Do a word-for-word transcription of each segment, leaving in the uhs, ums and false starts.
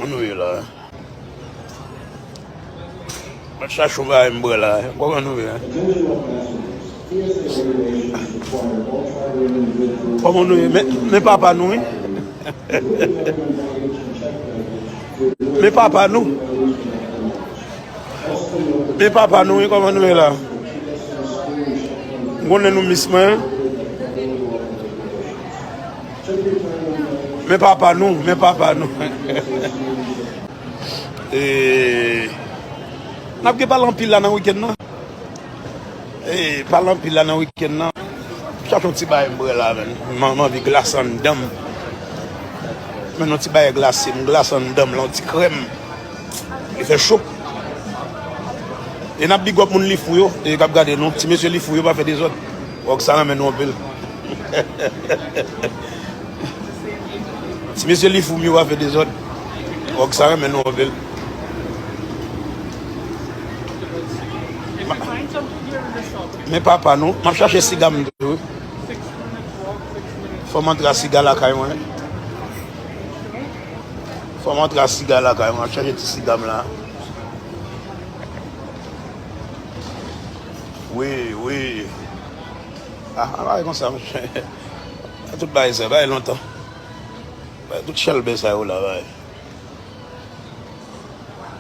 Kòman nou ye la? Mwen chache yon bagay m bwè la. Kòman nou ye? Kòman nou ye? Men, men papa nou, wi. Men papa nou. Men papa nou, wi, kòman nou ye la? M konnen nou miss mwen. Men papa nou, men papa nou. E, n ap gen pale anpil la nan wikenn nan. E, pale anpil la nan wikenn nan. Chache yon ti bagay m bwè la, menn. M, m anvi glase anndan m. Menn, yon ti bagay glase, m glase anndan m la, yon ti krèm. Li fè cho. E n ap big up moun Lifou yo, e k ap gade nou. Ti mesye Lifou yo pa fè dezòd. Wòg sa renmen nou anpil. Ti mesye Lifou m yo pa fè dezòd. Wòg sa renmen nou anpil. Men papa nou, m ap chache siga m tou. Fò m antre a siga lakay mwen. Fò m antre a siga lakay mwen. M ap chache ti siga m la. Wi, wi. Ah, an bagay konsa, monchè. Tout bagay sa, bagay lontan. Bagay tout chèlbè sa yo la, bagay.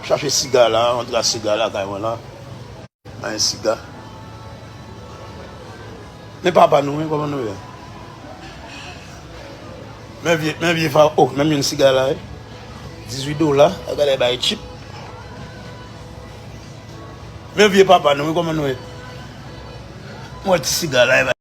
Chache siga la, antre a siga lakay mwen la. Ay, siga. Men papa nou, wi, kòman nou ye? Men vye, men vye fa, oh, menm yon siga la, wi. Dizuit dola, gade bay chip. Men vye papa nou, wi, kòman nou ye? Mwen ti siga la, wi.